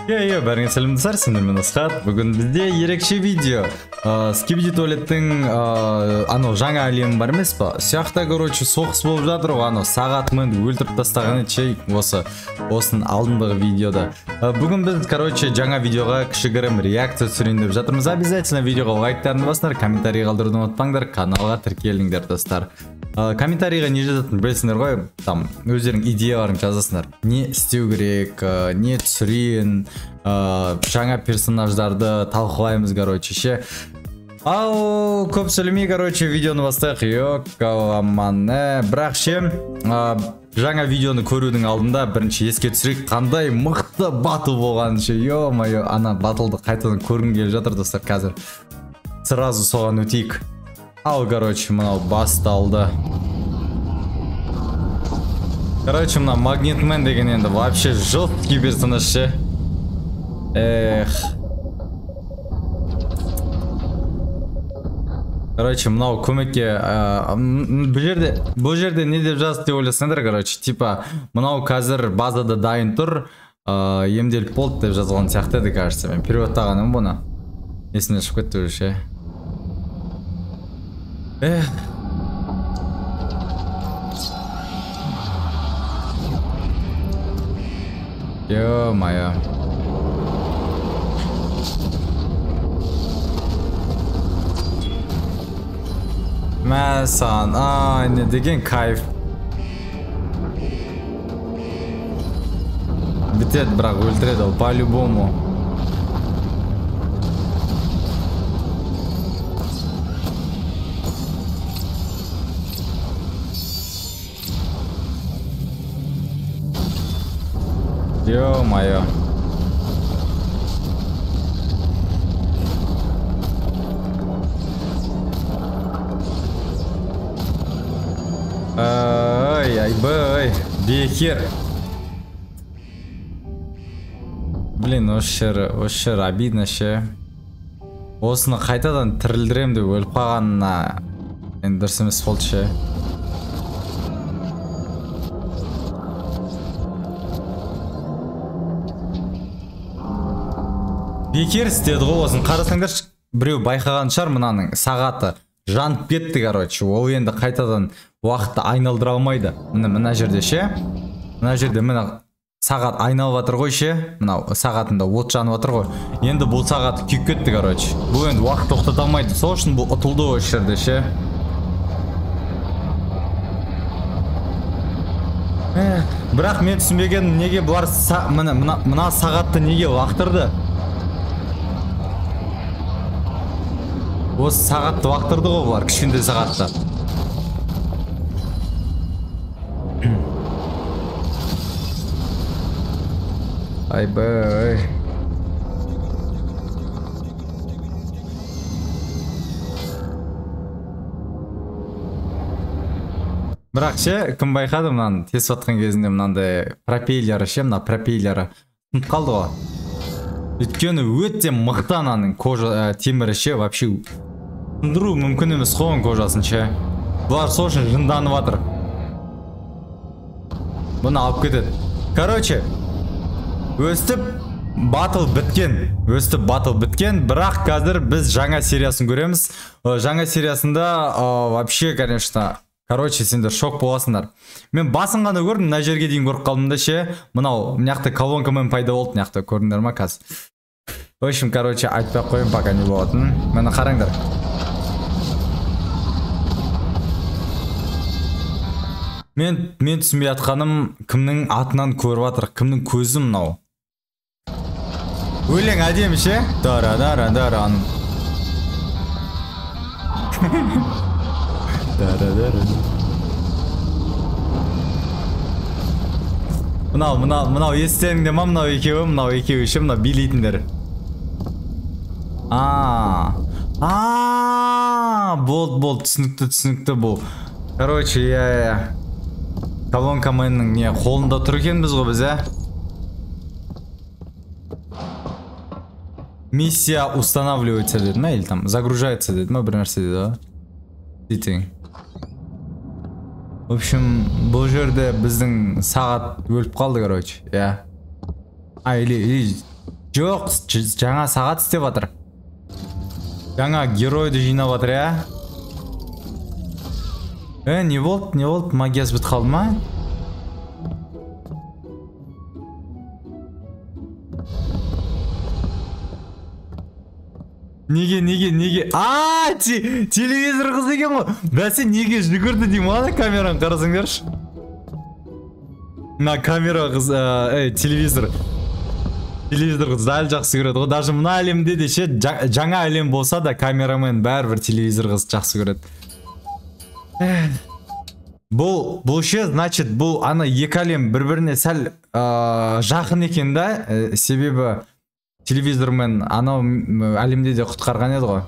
Йо, бәріңе сәлем достар, сендермен Асхат. Бүгін бізде ерекше видео. Скибиди туалеттің анау жаңа әлемі бар емес па? Сияқта, короче, соғыс болып жатыр ғой, анау сағатмен өлтіріп тастаған ше, осының алдындағы видеода. Бүгін біз, короче, жаңа видеоға кішігірім реакция түсірейін деп жатырмыз. Обязательно видеоға лайктарын басыңдар, комментарий қалдыруды ұмытпаңдар, каналға тіркеліңдер, достар. Комментарийға не жазатынын білесіңдер ғой, там өздерің идеяларың жазасыңдар. Не істеу керек, не түсірейін, жаңа персонаждарды талқылаймыз, короче, ше. Ал көп сөйлемей, короче, видеоны бастайық. Йокаламане. Бірақ ше, жаңа видеоны көрудің алдында бірінші еске түсірейік, қандай мықты батл болғанын ше. Ё-моё, ана батлды қайтадан көргім келіп жатыр, достар, қазір. Сразу соған өтейік. Ал, короче, мынау басталды. Короче, мына Магнитмен деген енді вообще жесткий персонаж ше. Эх. Короче, мынау көмекке бұл жерде не деп жазды деп ойласаңдар, короче, типа мынау қазір базада дайын тұр, емделіп болды деп жазылған сияқты еді, кажется. Мен переводтағаным бұны. Есімнен шығып кетті уже ше. Эх. Ё-моё. Мәсан, ай, не деген кайф. Бітеді, бірақ өлтіреді ол по-любому. Ё-моё. Ай, айбай, бекер. Блин, осы жер обидно ше. Осыны қайтадан тірілдірем деп өліп қалғанына енді дұрыс емес болды ше. Бекер істеді ғой осыны. Қарасаңдаршы, біреу байқаған шығар, мынаның сағаты жанып кетті, короче. Ол енді қайтадан уақытты айналдыра алмайды. Міне мына жерде ше. Мына жерде міне сағат айналып жатыр ғой ше. Мынау сағатында от жанып жатыр ғой. Енді бұл сағат күйіп кетті, короче. Бұл енді уақыт тоқтата алмайды. Сол үшін бұл ұтылды осы жерде ше. Бірақ мен түсінбегенім, неге бұлар мына сағатты неге лақтырды? Осы сағатты лақтырды ғой бұлар, кішкентай сағатты. Айбай. Бірақ ше, кім байқады мынаны тесіп жатқан кезінде мынандай пропеллері ше, мына пропеллері сынып қалды ғой. Өйткені өте мықты ананың кожа темірі ше, вообще сындыру мүмкін емес қой оның кожасын ше. Бұлар сол үшін жынданып жатыр. Бұны алып кетеді. Короче, өстіп батл біткен. Өстіп батл біткен, бірақ қазір біз жаңа сериясын көреміз. Жаңа сериясында вообще, конечно, короче, сендер шок боласыңдар. Мен басын ғана көрдім, мына жерге дейін көріп қалдым да ше. Мынау, мына жақта колонкамен пайда болды, мына жақта көрдіңдер ма қазір? В общем, короче, айтпай ақ қояйын, пока не болатын. Міне қараңдар. Мен түсінбей жатқаным, кімнің атынан көріп жатыр, кімнің көзі мынау? Өлең әдемі ше? Дара-дара-даран. Мынау естеріңде ма, мынау екеуі ше, мынау билейтіндер. Болды, түсінікті бұл. Короче, иә. Колонкаменнің не қолында тұр екенбіз ғой біз, ә? Миссия устанавливается деді ма, или там загружается деді ма, бір нәрсе деді ғой. Дейтін. В общем, бұл жерде біздің сағат өліп қалды, короче, иә. А, или Жоқ, жаңа сағат істеп жатыр. Жаңа геройды жинап жатыр, иә? Не болды? Не болды? Магиясы бітіп қалды ма? Неге, неге, неге? А, телевизор қыз екен ғой. Бәсе неге жүгірді деймін ана камераны қарасаңдаршы. Мына камера қыз, телевизор. Телевизор қыз әлі жақсы көреді ғой. Даже мына әлемде де ше, жаңа әлем болса да камерамен бәрібір телевизор қыз жақсы көреді. Бұл ше, значит, бұл ана екі әлем бір-біріне сәл жақын екен да, себебі телевизормен анау әлемде де құтқарған еді ғой.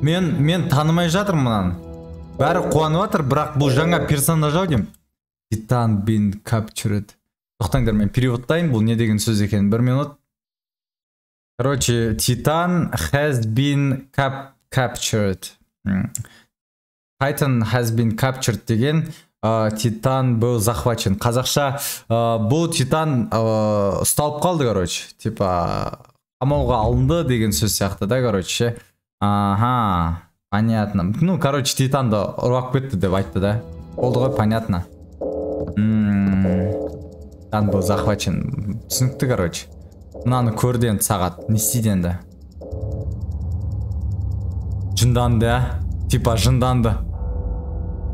Мен танымай жатырмын мынаны. Бәрі қуанып жатыр, бірақ бұл жаңа персонаж ау деймін. Titan been captured. Тоқтаңдар, мен переводтайын, бұл не деген сөз екен. Бір минут. Короче, Titan has been captured. Titan has been captured деген Титан был захвачен. Қазақша бұл Титан ұсталып қалды, короче. Типа қамауға алынды деген сөз сияқты да, короче. Ага, понятно. Ну, короче, Титанды ұрып кетті деп айтты да. Болды ғой, понятно. Титан был захвачен. Түсінікті, короче. Мынаны көрді енді сағат. Не істейді енді? Жынданды, ә? Типа жынданды.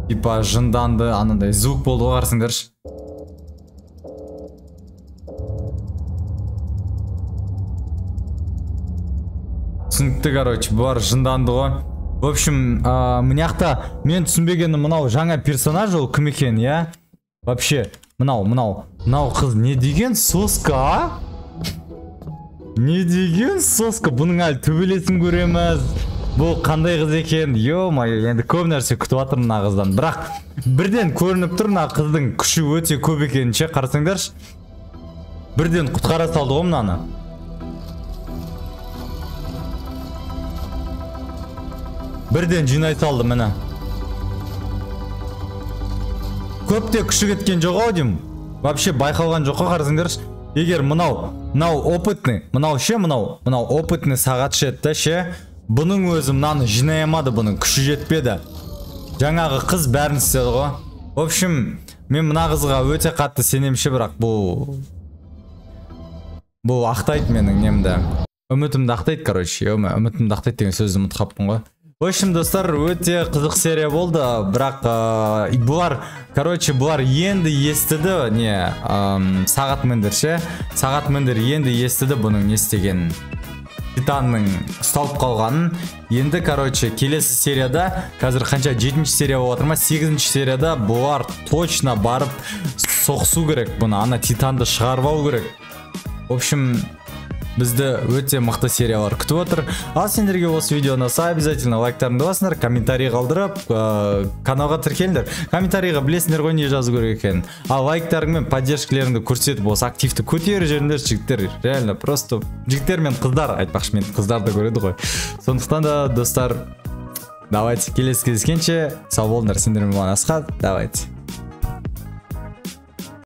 Типа жынданды, анандай звук болды ғой, қарасаңдаршы. Түсінікті, короче, бұлар жынданды ғой. В общем, мына жақта мен түсінбегенім мынау жаңа персонаж, ол кім екен, иә? Вообще, мынау қыз не деген соска, а? Не деген соска? Бұның әлі төбелесін көреміз. Бұл қандай қыз екен? Ё-моё, енді көп нәрсе күтіп жатырмын мына қыздан. Бірақ бірден көрініп тұр мына қыздың күші өте көп екенін ше, қарасаңдаршы. Бірден құтқара салды ғой мынаны. Бірден жинай салды міне. Көп те күші кеткен жоқ ау деймін. Вообще байқалған жоқ қой, қарасаңдаршы. Егер мынау опытный, мынау ше, мынау опытный сағат ше еді ше. Бұның өзі мынаны жинай алмады, бұның күші жетпеді. Жаңағы қыз бәрін істеді ғой. В общем, мен мына қызға өте қатты сенемін ше, бірақ бұл ақтайды менің немді. Үмітімді ақтайды, короче. Үмітімді ақтайды деген сөзді ұмытып қалыппын ғой. В общем, достар, өте қызық серия болды, бірақ бұлар, короче, бұлар енді естіді, не, сағат мендер ше, сағат мендер енді естіді бұның не істегенін. Титанның ұсталып қалғанын. Енді, короче, келесі серияда, қазір қанша, 7-ші серия болып жатыр ма, 8-ші серияда бұлар точно барып соқсу керек бұны, ана Титанды шығарып алу керек. В общем, бізді өте мықты сериялар күтіп отыр. Ал сендерге осы видео ұнаса, обязательно лайктарыңды басыңдар, комментарий қалдырып, каналға тіркеліңдер. Комментарийға білесіңдер ғой не жазу керек екенін. Ал лайктарың мен поддержкалеріңді көрсетіп, осы активті көтеріп жіберіңдер, жігіттер. Реально, просто жігіттер мен қыздар, айтпақшы, мен қыздарды көреді ғой. Сондықтан да, достар, давайте келесі кездескенше, сау болыңдар. Сендермен болған Асхат, давайте.